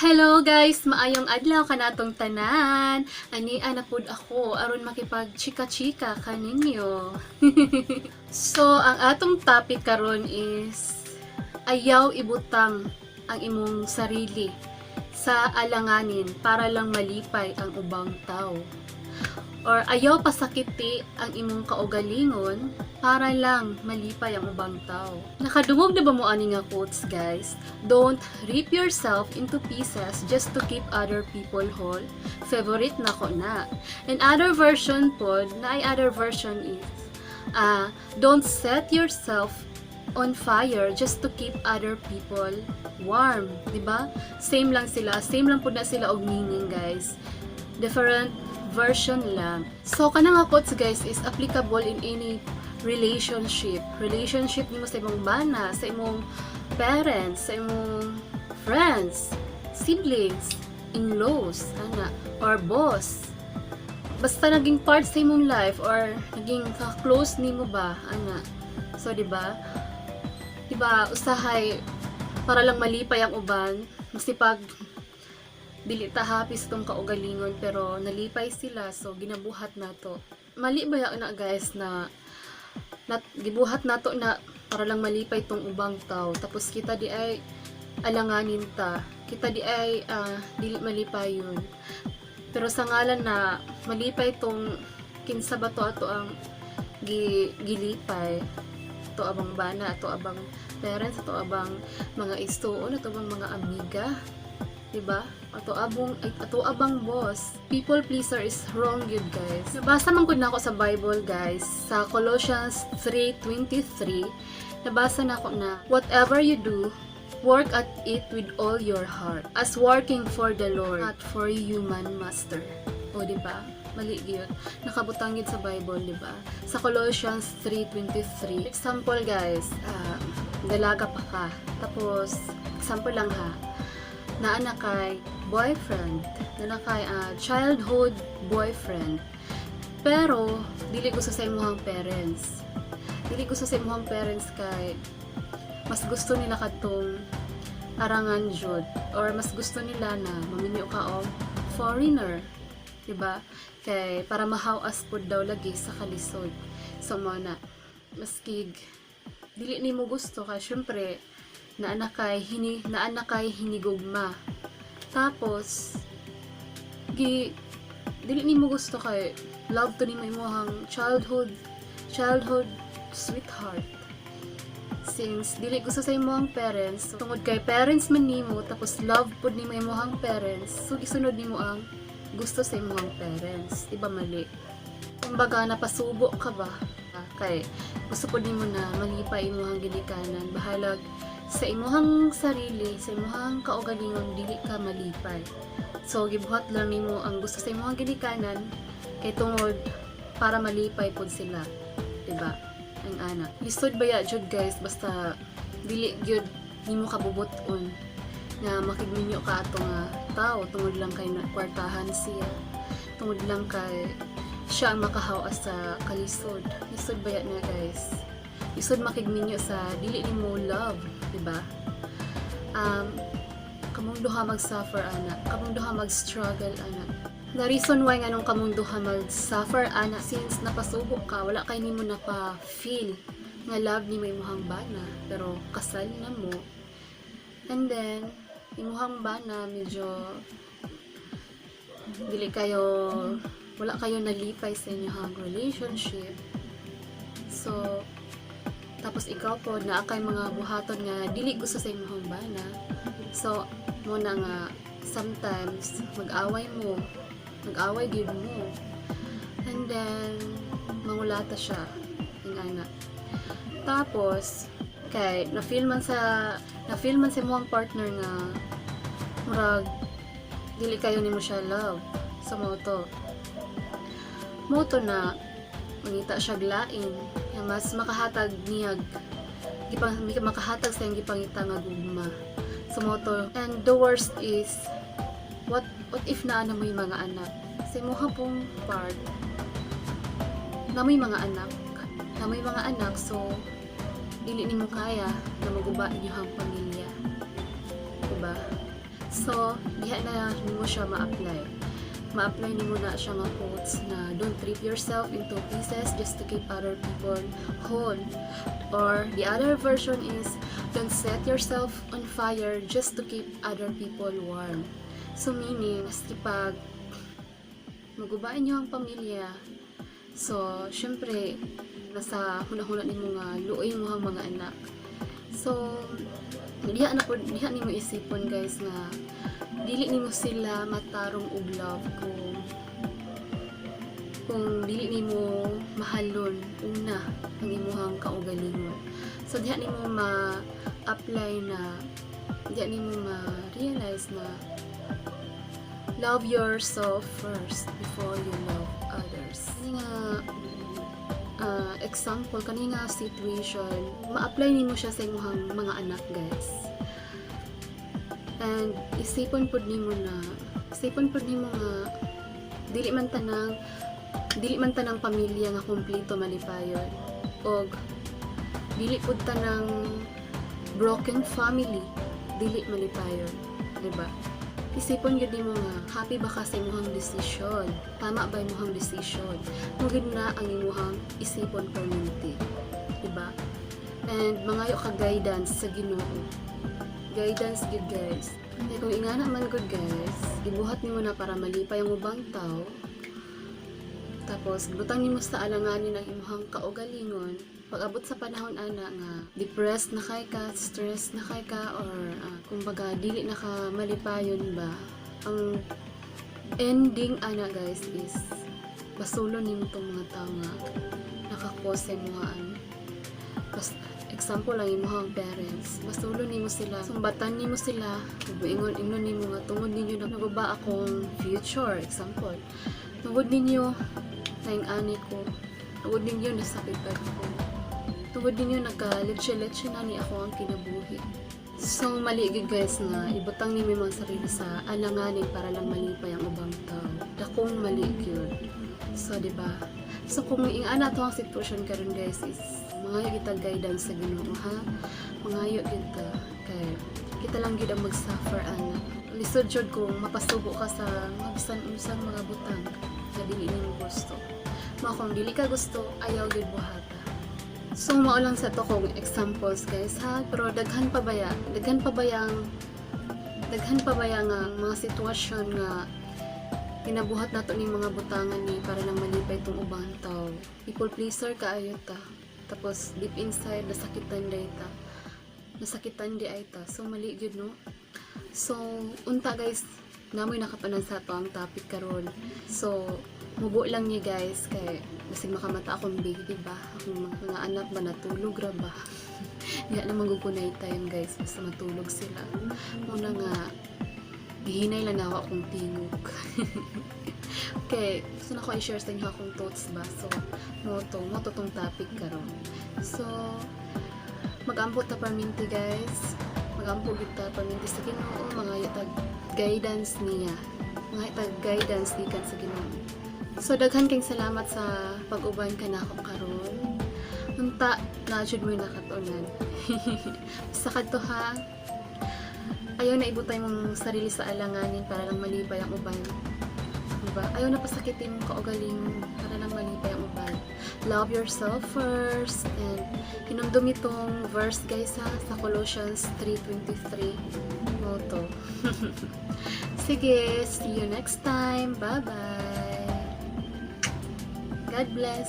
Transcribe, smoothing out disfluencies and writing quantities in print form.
Hello guys, maayong adlaw kanatong tanan. Ani na pud ako aron makipag chika-chika kaninyo. So, ang atong topic karon is ayaw ibutang ang imong sarili sa alanganin para lang malipay ang ubang tao. Or ayaw pasakiti ang imong kaugalingon para lang malipay ang ubang tao. Nakadungog na ba mo ani nga quotes, guys? "Don't rip yourself into pieces just to keep other people whole." Favorite nako na. And other version pod, na ay other version is, "Don't set yourself on fire just to keep other people warm," di ba? Same lang sila, same lang pud na sila og meaning, guys. Different version lang. So kanang nga quotes, guys, is applicable in any relationship. Relationship nimo sa imong bana, sa imong parents, sa imong friends, siblings, in-laws, ana, or boss. Basta naging part sa imong life or naging ka-close nimo ba, ana. So, di ba? Di ba, usahay para lang malipay ang uban, masipag dili ta happy sa atong kaugalingon pero nalipay sila, so ginabuhat nato. Mali ba na, guys, na gibuhat nato na para lang malipay tong ubang tao, tapos kita di ay alanganin ta, kita di ay dili malipayon, pero sa ngalan na malipay tong kinsa ba to ato ang gilipay ato abang bana, ato abang parents, ato abang mga istuon, ato abang mga amiga, diba? Ato abong ay, ato abang boss. People pleaser is wrong yun, guys. Nabasa man gud nako sa Bible, guys, sa Colossians 3:23. Nabasa nako na whatever you do, work at it with all your heart, as working for the Lord, not for human master. O, di ba? Mali gyud. Nakabutang gyud sa Bible, di ba? Sa Colossians 3:23. Example, guys, dalaga pa ka. Tapos, example lang ha, naa na kay boyfriend, naa na kay childhood boyfriend. Pero, dili gusto sa imong parents. Dili gusto sa imong parents kay mas gusto nila katong arangan jud or mas gusto nila na maminyo ka og foreigner, diba? Kay para mahawas pud daw lagi sa kalisod. So mo na maskig dili nimo gusto kay syempre naa na kay hinigugma. Tapos gi dili nimo gusto kay love to nimo imong childhood sweetheart. Since dili gusto sa imong parents, tungod kay parents man nimo, tapos love pud nimo imong parents, so gisunod nimo ang gusto sa imong parents. Di ba mali? Kumbaga napasubo ka ba? Kay gusto pud nimo na malipay imong ginikanan, bahalag sa imong sarili, sa imong kaugalingon, dili ka malipay. So gibuhat lang nimo ang gusto sa imong ginikanan kay tungod para malipay pud sila, di ba? Ang ana. Lisod ba ya jud, guys, basta dili gyud nimo kabubut-on nga makigminyo ka ato nga tao tungod lang kay na kwartahan siya, tungod lang kay siya ang makahawas sa kalisod. Lisod ba na, guys? Lisod makigminyo sa dili nimo love, di ba? Kamong duha mag-suffer ana, kamong duha mag-struggle ana. The reason why nganong kamong duha mag-suffer ana, since napasubo ka, wala kay nimo napa feel nga love nimo imong bana, pero kasal na mo. And then imuhang bana medyo dili kayo, wala kayo nalipay sa inyong relationship. So tapos ikaw po naa kay mga buhaton nga dili gusto sa imong bana. So mo na nga sometimes mag-away mo, mag-away gyud mo. And then mangulata siya ing ana. Tapos kay na-feel man sa imong partner nga murag dili kayo nimo siya love. So mo to na mangita siya lain nga mas makahatag niya gipang makahatag sa iyang gipangita nga gugma. So mo to, and the worst is what if naa na mo'y mga anak sa imuha pong part, na may mga anak, na may mga anak, so dili nimo kaya na maguba inyong pamilya, diba? So, diha na nimo siya ma-apply. Ma-apply nimo na siya nga quotes na "Don't rip yourself into pieces just to keep other people whole." Or the other version is "Don't set yourself on fire just to keep other people warm." So meaning, maski pag maguba inyong pamilya, so, syempre, nasa huna-huna nimo nga luoy mo ang mga anak. So, diha na po, diha nimo isipon, guys, nga dili nimo sila matarong og love kung dili nimo mahalon una ang imuhang kaugalingon. So diha nimo ma-apply na, diha nimo ma-realize na love yourself first before you love others. Kani nga example, kani nga situation, ma-apply nimo siya sa imong mga anak, guys. And isipon pud nimo nga dili man tanang pamilya nga kompleto malipayon og dili pud tanang broken family dili malipayon, di ba? Isipon gyud nimo nga happy ba ka sa imong decision, tama ba imong decision mo gyud na ang imong isipon permanente, di ba? And mangayo ka guidance sa Ginoo, guidance gyud, guys. Kaya kung ingana man gud, guys, gibuhat nimo na para malipay ang ubang tao, tapos butang nimo sa alanganin ang imong kaugalingon, pag abot sa panahon ana nga depressed na kay ka, stressed na kay ka, or kumbaga dili na ka malipayon ba, ang ending ana, guys, is basulon nimo tong mga tao nga naka-cause sa imuhaan. Bas, example lang, imong parents, basulon nimo sila, sumbatan nimo sila, ingon ingnon nimo nga tungod ninyo naguba akong future, example. Tungod ninyo naing ani ko. Tungod ninyo nasakitan ko. Tungod ninyo nagka-leche-leche na ni ako ang kinabuhi. So, mali gyud, guys, nga ibutang nimo imong sarili sa alanganin para lang malipay ang ubang tao. Dakong mali gyud. So, di ba? So, kung ingana to ang sitwasyon karon, guys, is mangayo kita guidance sa Ginoo, ha? Mangayo kita kay kita lang gyud ang mag-suffer ana. Lisod jud kung mapasubo ka sa mga bisan unsang mga butang na dili nimo gusto. Mao kung dili ka gusto, ayaw gyud buhata. So, mao lang sa to kong examples, guys, ha. Pero daghan pa baya, daghan pa baya nga mga sitwasyon nga ginabuhat nato ning mga butangan ni para lang malipay tong ubang tao. People pleaser kaayo ta. Tapos deep inside nasakitan day ta. Nasakitan di ay ta. So mali gyud, no. So unta, guys, namoy nakapanan sa ato ang topic karon. So mubo lang ni, guys, kay basig makamata akong baby ba, akong mga anak ba natulog ra ba. Diha naman gud ko night time, guys, basta matulog sila. Muna nga gihinay lang na ako akong tingog. Okay, gusto na ko i-share sa inyo akong thoughts ba. So, mo to tong topic karon. So, mag-ampo ta perminti, guys. Mag-ampo gyud ta perminti sa Ginoo, mga tag guidance niya. Mga tag guidance gikan sa Ginoo. So, daghan kayong salamat sa pag-uban kanako karon. Unta, na jud mo nakatunan. Basta kadto ha, ayaw na ibutay mong sarili sa alanganin para lang malipay ang uban. Diba? Ayaw na pasakitin mong kaugalingon para lang malipay ang uban. Love yourself first. And hinumdum itong verse, guys, ha, sa Colossians 3:23. Mo to. Sige, see you next time. Bye-bye. God bless.